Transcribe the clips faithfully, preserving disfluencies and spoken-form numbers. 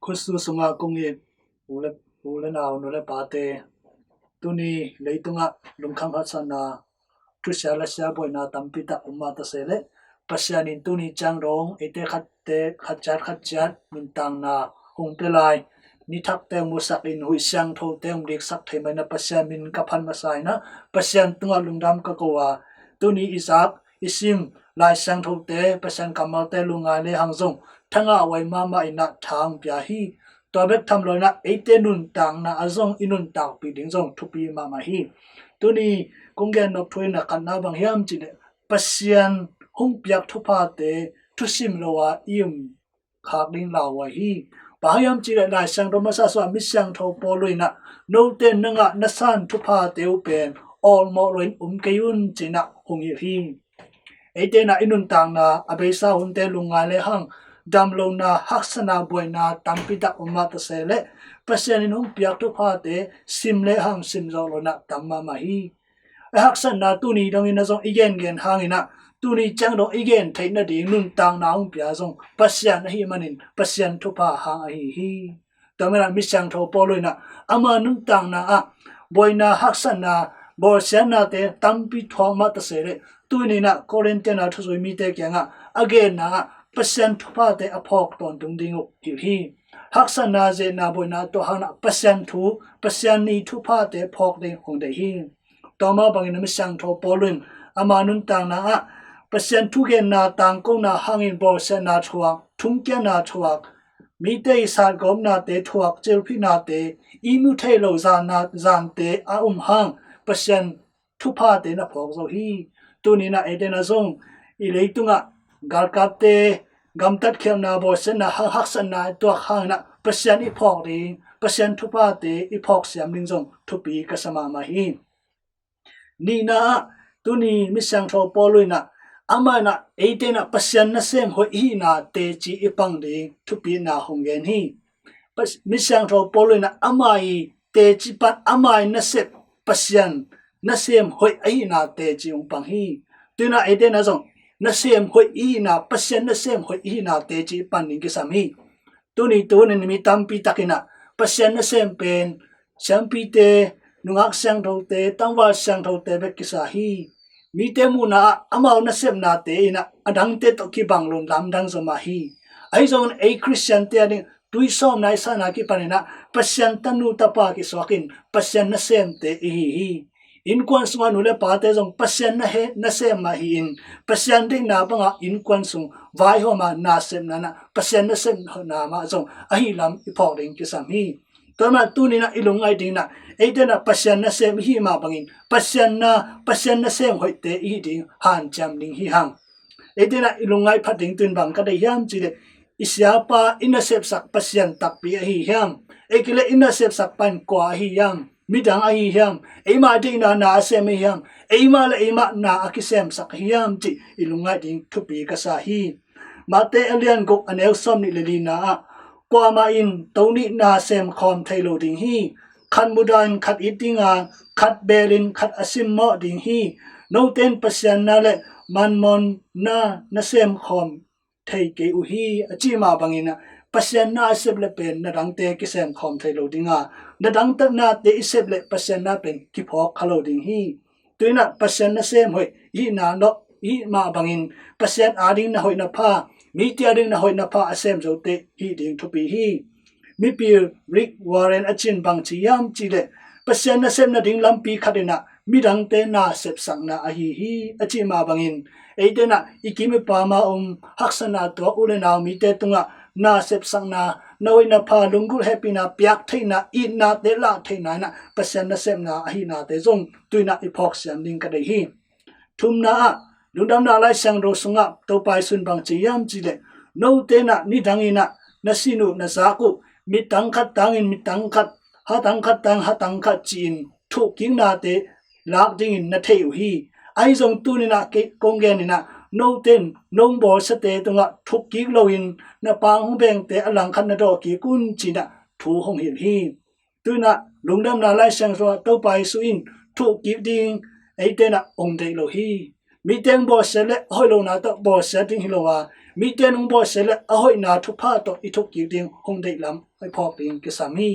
Khutsu sungah kong it u le, u le nau, nu le pate, tuni leitungah lungkham haksatna, thusia lasia buaina tampi tak om mah tase leh, Pasian in tuni ciang dong eite khatte khat ciat khat ciat nuntakna hong pia lai. Ni thakte hong musak in, huih siangthote hong liksak thei mah in ah Pasian min ka phat masa in ah Pasian tungah lungdam ka ko a, tuni i zak i sim Lai Siangthote, Pasian kammalte lungngai lehang zong thangah huai mahmah in ah tha hong pia hi. Tua bek tham lo in ah eite nuntakna ah zong i nuntakpih ding zong thupi mahmah hi. Tuni kong gen nop thu in ah khatna bang hiam cih leh, Pasian hong piak thuphate thusim lo a i um khak ding lauhuai hi. Bang hiam cih leh Lai Siangtho masa sungah Misiangtho Paul in ah, note na ngah na san thuphate uh pen awlmawh lo in um kei un, ci-in ah hong hilh hi. Eite in ah i nuntakna a beisa hunte lungngai lehang damlohna, haksatna, buaina tampi tak om mah tase leh, Pasian in hong piak thuphate sim lehang sim zawh lo in ah tam mahmah hi. A haksatna tuni dongin ah zong i gengen hangin ah, tuni ciang dong i gen theih nading nuntakna hong pia zong Pasian ahih manin Pasian thupha hang ahi hi. Tua manin ah Misiangtho Paul in ah ama nuntakna ah buaina, haksatna, bawlsiatnate tampi thuak mah tase leh, tuni in ah Korinth-te na thuzui mite kiangah a genna ah Pasian thuphate a phawk tawntung ding uh hilh hi. Haksatna, ze-etna, buaina tuah hangin ah Pasian thu, Pasian ni thuphate phawk ding hong deih hi. Tua mah bangin ah Misiangtho Paul in ama nuntakna ah Pasian thugenna tangkona hangin bawlsiatna thuak, thungkiatna thuak, mite i satgawpnate thuak, cilphihnate, ihmu thei lo zanna, zante a um hang Pasian thuphate na phawk zo hi. Tuni in ah eite in ah zong i leitungah galkapte gamtatkhialhna, bawlsiatna hang, haksatna tuak hangin ah Pasian i phawk ding, Pasian thuphate i phawk siam ding zong thupi ka sa mahmah hi. Nihna ah, tuni Misiangtho Paul in ah ama in ah eite in ah Pasian nasem hoih i hihna teci i pang ding thupina hong gen hi. Pas-, Misiangtho Paul in ah ama i teci pan ama i nasep Pasian nasem hoih a hihna teci hong pang hi. Tuni in ah eite in ah zong nasem hoih i hihna, Pasian nasem hoih i hihna teci i pan ding kisam hi. Tuni tu-in ah mi tampi tak in ah Pasian nasem pen siampite, nungak siangthote, tangval siangthote bek kisa hi. Mite muhna ah amau nasepnate in ah adangte tawh kibang lo in lamdang zaw mah hi. Ahi zongin ei Khristiante ading tuisawpna i sahna kipan in ah Pasian tanu tapa kisuak in Pasian nasemte i hi hi. Innkuan sungah nu le pate zong Pasian na he, nasem mah hi-in, Pasian deihna bangah innkuan sung vaihawm a nasepna in ah Pasian nasepna mah zong ahi lam i phawk ding kisam hi. Tua mah tuni in ah i lungngaih ding in ah eite in ah Pasian nasem i hih mah bangin Pasian na, Pasian nasem hoihte i hih ding hanciam ding hi hang. Eite in ah i lungngaih phat ding tu-in bang ka deih hiam cih leh, i siapa i nasepsak Pasian takpi ahi hiam? Ei kei leh i nasepsak pa in kua ahi hiam? Midang ahi hiam? Eima deihna na a sem ahi hiam? Eima le eima na a kisemsak ahi hiam cih i lungngaih ding thupi ka sa hi. Mate a lian guk a neu sawmnih le lina ah, kuamah in to nih na semkhawm thei lo ding hi. Khat mudah in khat it ding a, khat beel in khat a simmawh ding hi. Note in Pasian na le mammon na na semkhawm thei kei uh hi, a cih mah bangin ah Pasian na a sep leh pen na dangte kisemkhawm thei lo ding a, na dangte nate i sep leh Pasian na pen kiphawk kha lo ding hi. Tu-in ah Pasian nasem hoih i hihna, no, i hih mah bangin Pasian ading na hoih na pha, mite ading na hoih na pha a sem zote hih ding thupi hi. Mipil Rick Warren a cih in bang ci hiam cih leh, Pasian nasep nading lampi khat in ah midangte nasepsakna ahi hi, a cih mah bangin, eite in ah i kim i pam a om, haksatna tuak u le nau mite tungah nasepsakna, na hoih na pha, lunggulh hehpihna, piak theihna, itnate lah theihna in ah Pasian nasepna ahihnate zong tu-in ah i phawk siam ding ka deih hi. Thumna ah, Lungdamna Lai Siangtho sungah Topa Jesu in bang ci hiam cih leh, note in ah nidang in ah na sin uh na zak uh, mittang khat tangin mittang khat, hatang khat tang hatang khat ci-in thuhkiknate lak dingin na thei uh hi. Ahi zong tuni in ah kei kong gen in ah, note in nong bawlsiate tungah thukkik loin na pang hong bengte a langkhat na dawhkik un, ci-in ah thu hong hilh hi. Tu-in ah Lungdamna Lai Siangtho ah Topa Jesu in thuhkik ding eite in ah hong deih lo hi. Mite hong bawlsiat le a hoih lohna tawh bawlsiat ding hi lo a, mite hong bawlsiat le a hoihna thupha tawh i thuk kik ding hong deih lam i phawk ding kisam hi.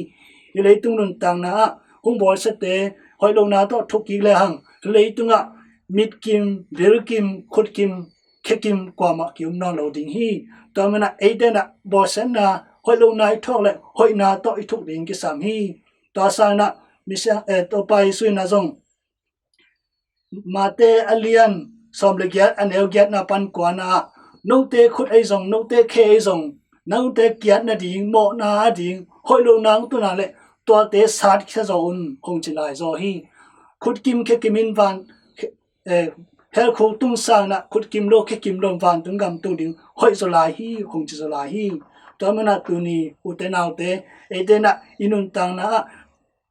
Hi leitung nuntakna ah hong bawlsiate hoih lohna tawh thuk kik le hang, leitungah mitkim, bilkim, khutkim, khekim kuamah ki-um nawn lo ding hi. Tua manah eite nah bawlsiatna hoih lohna i thuak le hoihna tawh i thuk ding kisam hi. Tua sanah misiang eh, Topa Jesu inah zong Mate a lian sawm le giat a neu giatna pan kuana ah, note khut ei zong, note khe ei zong, note kiatna ding, mawhna a ding hoih lohna hong tuna le tuate satkhia zaw un hong ci lai zaw hi. Khutkim khekim in van eh, helkhuk tung sanah khutkim lo khekim lo vantung gam tung ding hoih zaw lai hi hong ci zaw lai hi. Tua manah tuni ute naute, eite nah i nuntakna ah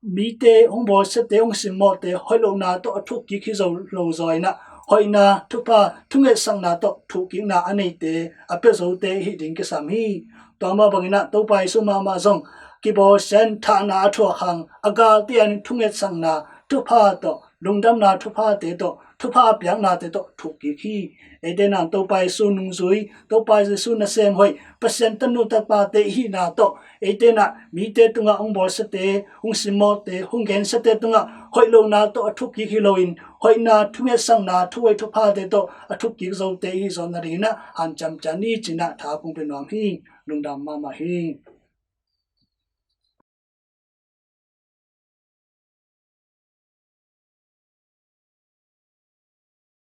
mite hong bawlsiate hong simmawhte hoih lohna tawh a thuk kik hi zo lo zaw inah hoihna thupha thungetsakna tawh thuk kikna a neite a pia zote i hih ding kisam hi. Tua mah banginah Topa Jesu mahmah zong kibawlsiat in thahna a thuak hang a galte in thungetsakna thupha tawh, lungdamna thuphate tawh, thupha piaknate tawh thuk kik hi. Eite nah Topa Jesu nungzui, Topa Jesu nasem hoih, Pasian tanu tapate i hihna tawh eite nah mite tungah hong bawlsiate, hong simmawhte, hong gensiate tungah hoih lohna tawh a thuk kik hi loin hoihna thungetsakna thuhoih thuphate tawh a thuk kik zote i hih zawh nadinginah hanciam ciat ni cinah tha kong pia nuam hi. Lungdam mahmah hi.